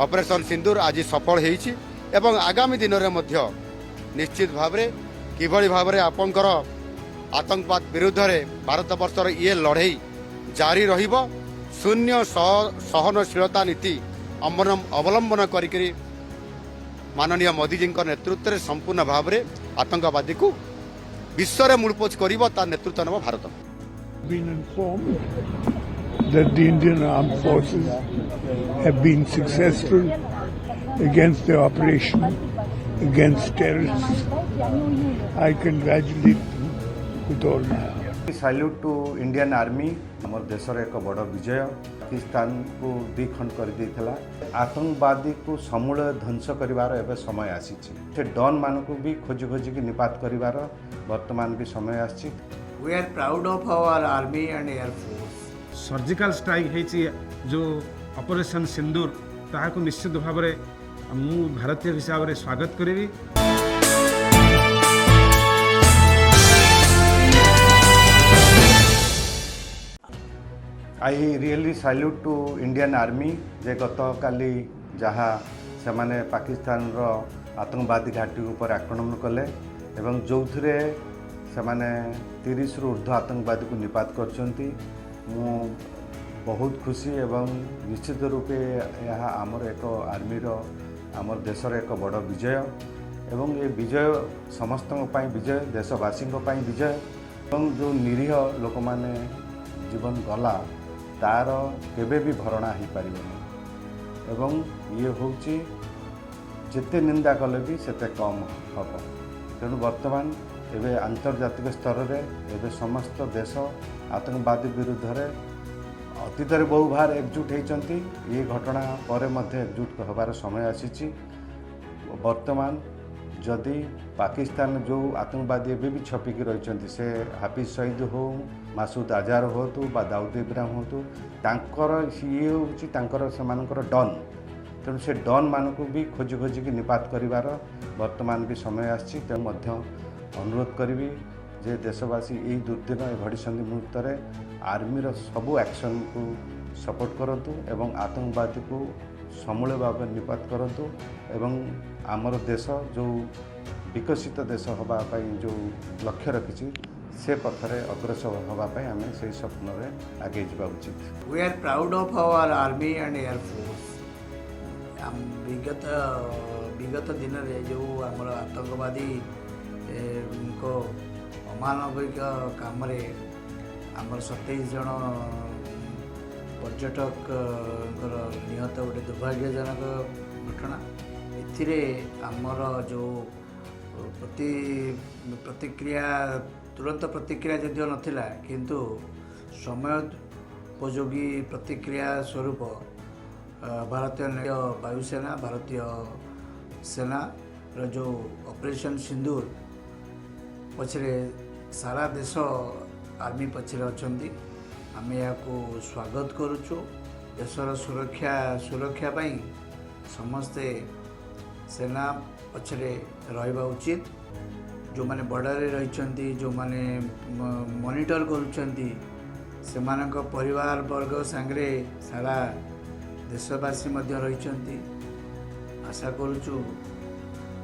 Operation ସିନ୍ଦୁର ଆଜି ସଫଳ ହେଇଛି ଏବଂ ଆଗାମୀ ଦିନରେ ମଧ୍ୟ ନିଶ୍ଚିତ ଭାବରେ କିଭଳି ଭାବରେ ଆପଣଙ୍କର ଆତଙ୍କବାଦ ବିରୁଦ୍ଧରେ ଭାରତବର୍ଷର ଇଏ ଲଢ଼େଇ ଜାରି ରହିବ। ଶୂନ୍ୟ ସହନଶୀଳତା ନୀତି ଅବଲମ୍ବନ କରିକରି ମାନନୀୟ ମୋଦିଜୀଙ୍କ ନେତୃତ୍ୱରେ ସମ୍ପୂର୍ଣ୍ଣ ଭାବରେ ଆତଙ୍କବାଦୀକୁ ବିଶ୍ୱରେ ମୂଳପୋଛ କରିବ, ତା ନେତୃତ୍ୱ ନେବ Bharat. Been informed that the Indian Armed Forces have been successful against the operation against terrorists. I congratulate them with all my heart. Salute to Indian Army. ଆମର ଦେଶର ଏକ ବଡ଼ ବିଜୟ। ପାକିସ୍ତାନକୁ ଦୁଇ ଖଣ୍ଡ କରିଦେଇଥିଲା। ଆତଙ୍କବାଦୀକୁ ସମୂଳ ଧ୍ୱଂସ କରିବାର ଏବେ ସମୟ ଆସିଛି। ସେ ଡନ୍ମାନଙ୍କୁ ବି ଖୋଜି ଖୋଜିକି ନିପାତ କରିବାର ବର୍ତ୍ତମାନ ବି ସମୟ ଆସିଛି। We are proud of our army and air force. Surgical strike ହେଇଛି ଯେଉଁ ଅପରେସନ୍ ସିନ୍ଦୁର, ତାହାକୁ ନିଶ୍ଚିତ ଭାବରେ ମୁଁ ଭାରତୀୟ ହିସାବରେ ସ୍ୱାଗତ କରିବି। I really salute to Indian Army ଯେ ଗତକାଲି ଯାହା ସେମାନେ ପାକିସ୍ତାନର ଆତଙ୍କବାଦୀ ଘାଟି ଉପରେ ଆକ୍ରମଣ କଲେ ଏବଂ ଯେଉଁଥିରେ ସେମାନେ 30ରୁ ଉର୍ଦ୍ଧ୍ୱ ଆତଙ୍କବାଦୀକୁ ନିପାତ କରିଛନ୍ତି, ମୁଁ ବହୁତ ଖୁସି ଏବଂ ନିଶ୍ଚିତ ରୂପେ ଏହା ଆମର ଏକ ଆର୍ମିର, ଆମର ଦେଶର ଏକ ବଡ଼ ବିଜୟ ଏବଂ ଏ ବିଜୟ ସମସ୍ତଙ୍କ ପାଇଁ ବିଜୟ, ଦେଶବାସୀଙ୍କ ପାଇଁ ବିଜୟ ଏବଂ ଯେଉଁ ନିରୀହ ଲୋକମାନେ ଜୀବନ ଗଲା, ତା'ର କେବେ ବି ଭରଣା ହେଇପାରିବନି ଏବଂ ଇଏ ହେଉଛି ଯେତେ ନିନ୍ଦା କଲେ ବି ସେତେ କମ୍ ହେବ। ତେଣୁ ବର୍ତ୍ତମାନ ଏବେ ଆନ୍ତର୍ଜାତିକ ସ୍ତରରେ ଏବେ ସମସ୍ତ ଦେଶ ଆତଙ୍କବାଦୀ ବିରୁଦ୍ଧରେ ଅତୀତରେ ବହୁବାର ଏକଜୁଟ ହେଇଛନ୍ତି। ଏ ଘଟଣା ପରେ ମଧ୍ୟ ଏକଜୁଟ ହେବାର ସମୟ ଆସିଛି। ବର୍ତ୍ତମାନ ଯଦି ପାକିସ୍ତାନ ଯେଉଁ ଆତଙ୍କବାଦୀ ଏବେ ବି ଛପିକି ରହିଛନ୍ତି, ସେ ହାଫିଜ ସଇଦ ହେଉ, ମାସୁଦ ଆଜାର ହୁଅନ୍ତୁ ବା ଦାଉଦ ଇବ୍ରାହିମ ହୁଅନ୍ତୁ, ତାଙ୍କର ଇଏ ହେଉଛି ତାଙ୍କର ସେମାନଙ୍କର ଡନ୍। ତେଣୁ ସେ ଡନ୍ମାନଙ୍କୁ ବି ଖୋଜି ଖୋଜିକି ନିପାତ କରିବାର ବର୍ତ୍ତମାନ ବି ସମୟ ଆସିଛି। ତେଣୁ ମଧ୍ୟ ଅନୁରୋଧ କରିବି ଯେ ଦେଶବାସୀ ଏଇ ଦୁର୍ଦିନ, ଏ ଘଡ଼ିସନ୍ଧି ମୁହୂର୍ତ୍ତରେ ଆର୍ମିର ସବୁ ଆକ୍ସନ୍କୁ ସପୋର୍ଟ କରନ୍ତୁ ଏବଂ ଆତଙ୍କବାଦୀକୁ ସମୂଳ ଭାବରେ ନିପାତ କରନ୍ତୁ ଏବଂ ଆମର ଦେଶ ଯେଉଁ ବିକଶିତ ଦେଶ ହେବା ପାଇଁ ଯେଉଁ ଲକ୍ଷ୍ୟ ରଖିଛି, ସେ ପଥରେ ଅଗ୍ରସର ହେବା ପାଇଁ ଆମେ ସେଇ ସ୍ୱପ୍ନରେ ଆଗେଇ ଯିବା ଉଚିତ। We are proud of our army and air force. ବିଗତ ବିଗତ ଦିନରେ ଯେଉଁ ଆମର ଆତଙ୍କବାଦୀ ଙ୍କ ଅମାନବିକ କାମରେ ଆମର 27 ଜଣ ପର୍ଯ୍ୟଟକଙ୍କର ନିହତ ଗୋଟେ ଦୁର୍ଭାଗ୍ୟଜନକ ଘଟଣା। ଏଥିରେ ଆମର ଯେଉଁ ପ୍ରତିକ୍ରିୟା, ତୁରନ୍ତ ପ୍ରତିକ୍ରିୟା ଯଦିଓ ନଥିଲା, କିନ୍ତୁ ସମୟ ଉପଯୋଗୀ ପ୍ରତିକ୍ରିୟା ସ୍ୱରୂପ ଭାରତୀୟ ବାୟୁସେନା, ଭାରତୀୟ ସେନାର ଯେଉଁ ଅପରେସନ୍ ସିନ୍ଦୁର ପଛରେ ସାରା ଦେଶ ଆର୍ମି ପଛରେ ଅଛନ୍ତି। ଆମେ ଏହାକୁ ସ୍ୱାଗତ କରୁଛୁ। ଦେଶର ସୁରକ୍ଷା ପାଇଁ ସମସ୍ତେ ସେନା ପଛରେ ରହିବା ଉଚିତ। ଯେଉଁମାନେ ବର୍ଡ଼ରରେ ରହିଛନ୍ତି, ଯେଉଁମାନେ ମନିଟର କରୁଛନ୍ତି, ସେମାନଙ୍କ ପରିବାର ବର୍ଗ ସାଙ୍ଗରେ ସାରା ଦେଶବାସୀ ମଧ୍ୟ ରହିଛନ୍ତି। ଆଶା କରୁଛୁ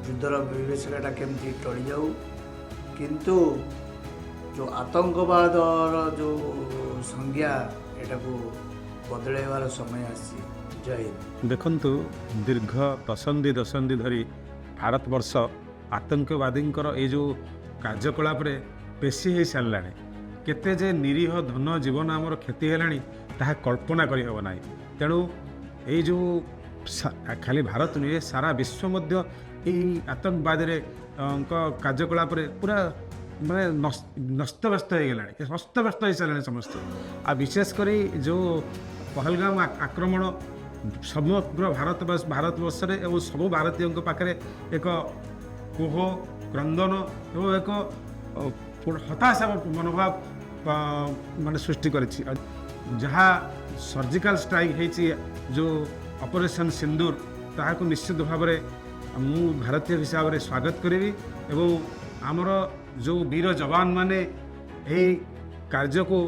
ଯୁଦ୍ଧର ବିଭୀଷିକାଟା କେମିତି ଟଳିଯାଉ, କିନ୍ତୁ ଯେଉଁ ଆତଙ୍କବାଦର ଯେଉଁ ସଂଜ୍ଞା, ଏଟାକୁ ବଦଳାଇବାର ସମୟ ଆସିଛି। ଜୟ ହିନ୍ଦ। ଦେଖନ୍ତୁ, ଦୀର୍ଘ ଦଶନ୍ଧି ଦଶନ୍ଧି ଧରି ଭାରତବର୍ଷ ଆତଙ୍କବାଦୀଙ୍କର ଏଇ ଯେଉଁ କାର୍ଯ୍ୟକଳାପରେ ପେଶି ହେଇସାରିଲାଣି। କେତେ ଯେ ନିରୀହ ଧନ ଜୀବନ ଆମର କ୍ଷତି ହେଲାଣି, ତାହା କଳ୍ପନା କରିହେବ ନାହିଁ। ତେଣୁ ଏଇ ଯେଉଁ ଖାଲି ଭାରତ ନୁହେଁ, ସାରା ବିଶ୍ୱ ମଧ୍ୟ ଏଇ ଆତଙ୍କବାଦୀରେ ଙ୍କ କାର୍ଯ୍ୟକଳାପରେ ପୁରା ମାନେ ନସ୍ତବ୍ୟସ୍ତ ହେଇଗଲାଣି, ଅସ୍ତବ୍ୟସ୍ତ ହେଇସାରିଲାଣି ସମସ୍ତେ। ଆଉ ବିଶେଷ କରି ଯେଉଁ ପହଲଗାମ ଆକ୍ରମଣ ସମଗ୍ର ଭାରତବର୍ଷରେ ଏବଂ ସବୁ ଭାରତୀୟଙ୍କ ପାଖରେ ଏକ କୋହ, କ୍ରନ୍ଦନ ଏବଂ ଏକ ହତାଶା ମନୋଭାବ ମାନେ ସୃଷ୍ଟି କରିଛି। ଆଉ ଯାହା ସର୍ଜିକାଲ ଷ୍ଟ୍ରାଇକ୍ ହେଇଛି ଯେଉଁ ଅପରେସନ୍ ସିନ୍ଦୁର, ତାହାକୁ ନିଶ୍ଚିତ ଭାବରେ ମୁଁ ଭାରତୀୟ ହିସାବରେ ସ୍ୱାଗତ କରିବି ଏବଂ ଆମର ଯେଉଁ ବୀର ଯବାନମାନେ ଏହି କାର୍ଯ୍ୟକୁ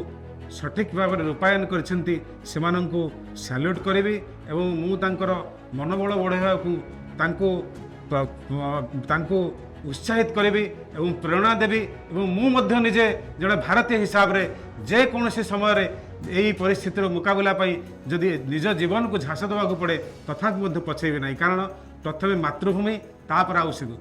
ସଠିକ୍ ଭାବରେ ରୂପାୟନ କରିଛନ୍ତି, ସେମାନଙ୍କୁ ସାଲ୍ୟୁଟ୍ କରିବି ଏବଂ ମୁଁ ତାଙ୍କର ମନୋବଳ ବଢ଼ାଇବାକୁ ତାଙ୍କୁ ଉତ୍ସାହିତ କରିବି ଏବଂ ପ୍ରେରଣା ଦେବି ଏବଂ ମୁଁ ମଧ୍ୟ ନିଜେ ଜଣେ ଭାରତୀୟ ହିସାବରେ ଯେକୌଣସି ସମୟରେ ଏହି ପରିସ୍ଥିତିର ମୁକାବିଲା ପାଇଁ ଯଦି ନିଜ ଜୀବନକୁ ଝାସ ଦେବାକୁ ପଡ଼େ, ତଥାପି ମଧ୍ୟ ପଛେଇବି ନାହିଁ। କାରଣ ପ୍ରଥମେ ମାତୃଭୂମି, ତାପରେ ଆଉ ସବୁ।